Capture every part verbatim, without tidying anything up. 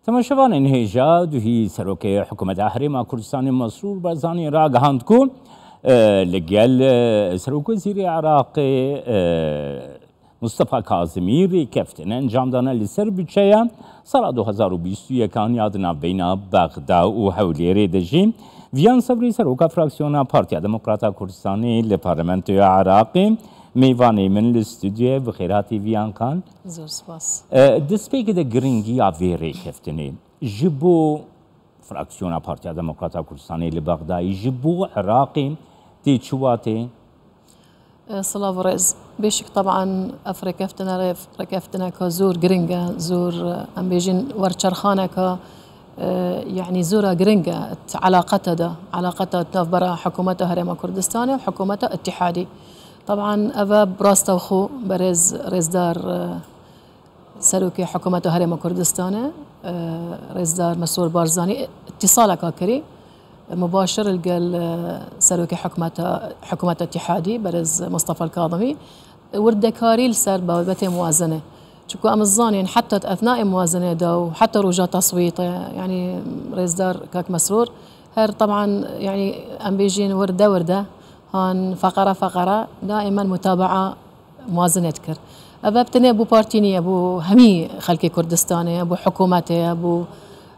Temaşevanên hêja, duhî Serokê Hikûmeta Herêma Kurdistanê Mesrûr Barzanî ragihand ku, e, li gel, e, Serokwezîrê Iraqê, e, Mustafa Kazimî rêkeftin encam dane li ser budçeya sala du hezar û bîst û yekan ya di navbeyna Bexda û Hewlêrê de jî. Viyan Sebrî, Seroka Fraksiyona Partiya Demokrata Kurdistanê li Parlamentoya Iraqê, mêvanê min li stûdyoyê. Bi xêr hatî Viyan Xan. Zor spas. E, destpêkê de giringiya vê rêkeftinê ji bo Fraksiyona Partiya Demokrata Kurdistanê li Bexdayê, ji bo Iraqê tê çi watê? E, silav û rêz. Bêşik teban ev rêkeftina rêv-, rêkeftineka zor giring e, zor, e, em bêjin werçerxaneka, e, yanî zora giring e, di eleqeta de, eleqeta di navbera Hikûmeta Herêma Kurdistanê û Hikûmeta Îtîhadî. Teban ev e bi rasta xwe berêz rêzdar, e, Serokê Hikûmeta Herêma Kurdistanê, e, rêzdar Mesrûr Barzanî îtîsaleka kirî, mubaşir li gel, e, Serokê Hikûmeta, Hikûmeta Îtîhadî, berêz Mustafa Kazimî, wirdekarî li ser babetê muwazenê. Çunku em zanîn heta di ethnayê muwazenê de û heta roja teswîtê, yanî rêzdar kak Mesrûr, her teban, yanî em bêjin wirde wirde, han feqere feqere, daîmen mutabaa muwazinê dikir. Ev, ev tenê bo partî niye, bo hemî xelkê Kurdistanê ye, bo hikûmetê ye, bo,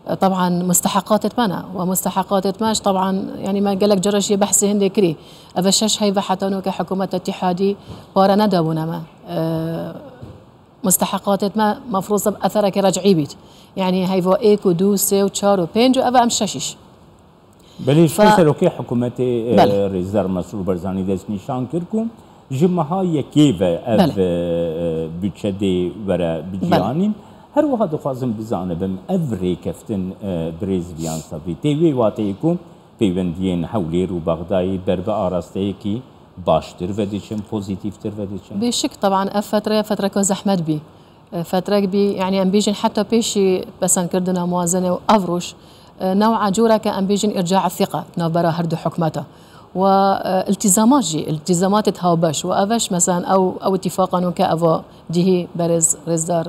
e, teban musteheqatê me ne. Û musteheqatê me ji teban, yanî me gelek cara jî behsê hindê kirî. Ev şeş heyve heta noke hikûmeta îtîhadî pare nedabûne me. E, musteheqatê me mefrûz ev etherekê rec'î bît. Yanî heyva êk û du, sê û çar û pênc û ev em şeş îş. Belê, ji Fe- serokê hikûmetê, e, Belê. Rêzdar Mesrûr Barzanî destnîşan kir ku ji meha yekê ve ev, Belê. e, e, budçe dê were Belê. biciyanîn. Her wiha dixwazim bizanibim, ev rêkeftin, e, birêz Viyan Sebrî, tê wê wateyê ku peywendiyên Hewlêr û Bexdayê ber bi arasteyekî baştir ve diçin, pozîtîftir ve diçin? Bêşik, teban ev fetre, fetreka zehmet bî. Fetrek bî, yanî em bêjin heta pêşî pesendkirina muwazene û ev roj, e, new'a coreke em bêjin îrca'a thîqa navbera her du hikûmeta. Û, e, îltîzamat jî, îltîzamatê hawbeş. Û ev eş, meselen, ew, ew îtîfaqa nûke eva dihî berêz rêzdar,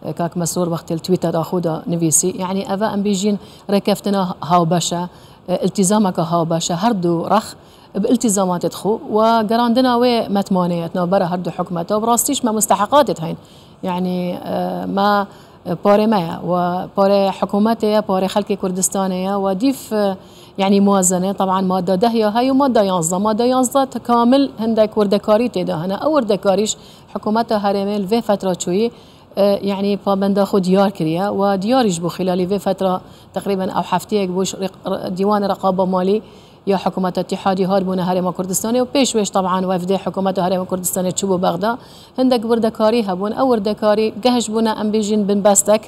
e, kak Mesrûr wextê li Twitter-a xwe de nivîsî. Yanî ev em bêjin rêkeftina hawbeş e, e, îltîzameke hawbeş e, her du rex bi îltîzamatê xwe û gerandina wê metmanê ye di navbera her du hikûmeta û bi rastî jî me musteheqatê heyîn. Yanî, e, me, e, parê me ye û parê hikûmetê ye, parê xelkê Kurdistanê ye û dîf, e, yanî muwazene, teban madde deh ya heye û madde yanzdeh. Madde yanzdeh te kamil hindek wirdekarî tê de hene. Ew wirdekarî jî hikûmeta herêmê li vê fetra çûyî e, yanî pabenda xwe diyar kiriye û diyarî ji bo xîlalî vê fetra teqrîben ew hefteyek bû ji rê-, r-, Dîwanê Reqaba Malî ya Hikûmeta Îtîhadî hatibûne Herêma Kurdistanê û pêş wê jî teban wefdê Hikûmeta Herêma Kurdistanê çûbû Bexda. Hindek wirdekarî hebûn. Ew wirdekarî gehiştbûne, em bêjin, binbestek.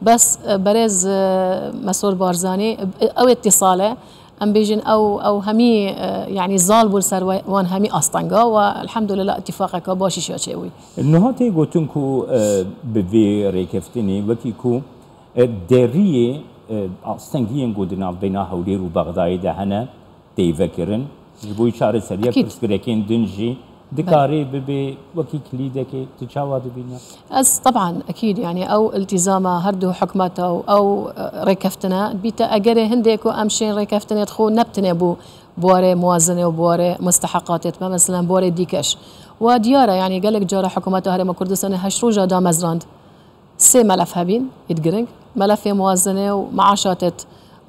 Bes, e, berêz, e, Mesrûr Barzanî, e, ew îtîsal e. Em bêjin ew, ew hemî, e, yanî zal bû li ser we-, wan hemî astenga û elhamdulillah îtîfaqeke baş îşa çêbûyî. Niha tê gotin ku, e, bi vê rêkeftinê wekî ku, e, deriyê, e, astengiyên ku di navbeyna Hewlêr û Bexdayê de hene tê vekirin, ji bo çareseriya Ekîd. pirsgirêkên din jî Belê. dikarê bibe wekî kilîdekê. Tu çawa dibîne? Ez, teban, ekîd, yanî ew îltîzama her du hikûmeta û ew, e, rêkeftine dibîte, egerê hindê ku em şên rêkeftinê xwe nebtine bo buwarê muwazene û buwarê musteheqatê me, meselen buwarê dîkeş. Wa diyar e, yanî gelek cara Hikûmeta Herêma Kurdistanê heşt roja damezrand sê melef hebîn, êd giring. Melefê muwazene û meaşatê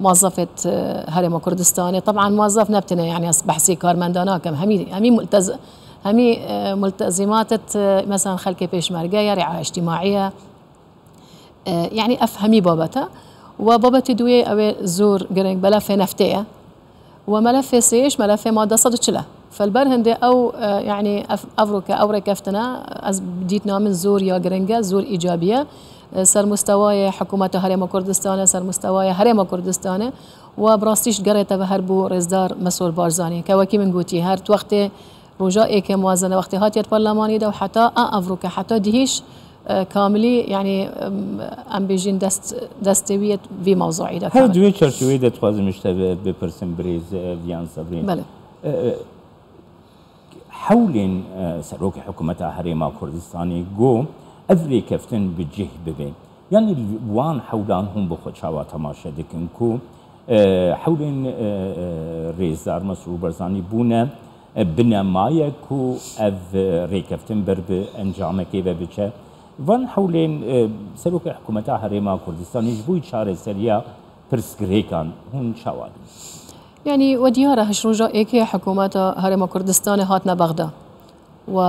muwazefê, e, Herêma Kurdistanê. Teban muwazef nebtine, yanî ez behsê karmenda nakim. Hemî, hemî multez-, hemî, e, multezîmatê, e, meselen xelkê pêşmerge ye, riaya îctimaî ye. E, yanî ev hemî babet e. Û babetê duyê ew ê zor giring melefê neftê ye. Û melefê sêyê jî melefê madde sed û çil e. Felber hindê ew, e, yanî ev, ev roke, ew rêkeftine ez dîtina min zor ya giring e, zor îcabî ye. E, ser mustewayê Hikûmeta Herêma Kurdistanê, ser mustewayê Herêma Kurdistanê û bi rastî jî gerê te ve her bo rêzdar Mesrûr Barzanî. Ke wekî min gotî, her wextê roja êkê muwazene wextê hatiye di parlemanî de û heta a evroke, heta dihîş, e, kamilî, yanî, em, em bêjin dest, destê wî yê vî mewzuî de Her kamil. Di wê çarçoveyê de dixwazim ji te bi-, bipirsim birêz, e, Viyan Sebrîn. Belê. E, e, hewlên, e, Serokê Hikûmeta Herêma Kurdistanê ku ev rêkeftin bi cih bibe. Yanî wan hewlan hûn bi xwe çawa temaşe dikin ku, e, hewlên, e, e, rêzdar Mesrûr Barzanî bûne, e, binemayek ku ev, e, rêkeftin ber bi encamekê ve biçe? Van hewlên, e, Serokê Hikûmeta Herêma Kurdistanê ji bo çareseriya pirsgirêkan hûn çawa dibînin? Yanî we diyar e, hişt roja êkê hikûmeta Herêma Kurdistanê hatine Bexda. و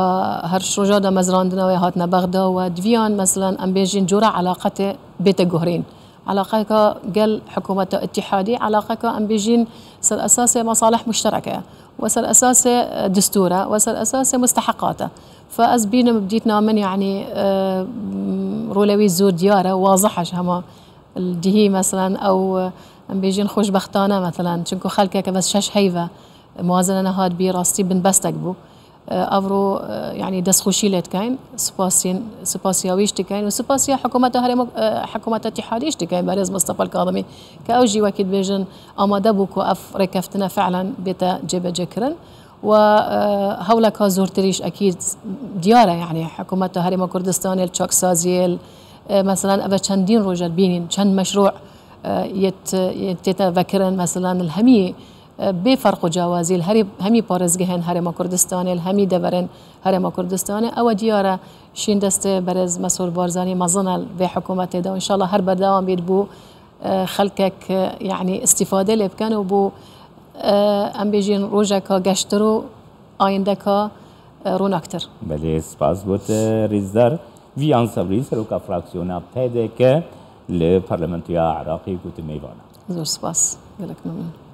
هەر شڕۆژا دامەزراندنەوەی هاتنە بەغدا و دویان مەسەلەن ئەم بێژین جۆرە علاقەتێ بێتە گوهرین. علاقەکە گەل حکوومەتە اتحادی، علاقەکە ئەم بێژین سەر ئەساسێ مەساڵح مشتەرەکە و سەر ئەساسێ دستورە و سەر ئەساسێ مستحقاتە. فە ئەز بینم بدیتنا من یعنی، ئە، ڕۆلەوی زۆر دیارە، واضحش هەما. Cihî, meselan, ew, em bêjin xweşbextane, meselan, çinku xelkeke bes şeş heyv e, muwazene nehat bî, rastî binbestek bû. E, evro, e, yanî destxweşî lê dikeyn, spasîn, spasiya wî jî dikeyn û spasiya hikûmeta herêma, e, hikûmeta îtîhadî jî dikeyn, berêz Mustafa Kazimî, ke ew jî wekî dibêjin amade bû ku ev rêkeftine fi'len bête cêbecêkirin. و، ئە، هەوڵێکا زۆرتریش ئەکید دیارە، یعنی حکوومەتە هەرێما کوردستانێ چاکسازیێل، ئە، مەسەلەن ئەڤە چەندین ڕۆژە بینین، چەند مەشروع، ئە، یەت، یەت تێتە ڤەکرن، مەسەلەن هەمی، ئە، بێ فەرق و جیاوازیل، هەری، هەمی پارێزگەهێن هەرێما کوردستانێل، هەمی دەڤەرێن هەرێما کوردستانێ، ئەوە دیارە شین دەستێ بەرێز مەسرور بارزانی مەزنە ڤێ حکوومەتێدا، ئینشاڵڵا هەر بەردەوام بێت بوو، ئە، خەلکێک، ئە، یعنی ئیستیفادە لێ بکەن و بۆ، ئە، ئەم بێژین ڕۆژێکا گەشتر و ئایندەکا، ئە، ڕووناکتر. Belê, spas bo te rêzdar. Viyan Sebrî, seroka fraksiyona P D K li Parlamentoya Iraqê gote mêvana. زۆر سپاس، گەلێک مەمنون.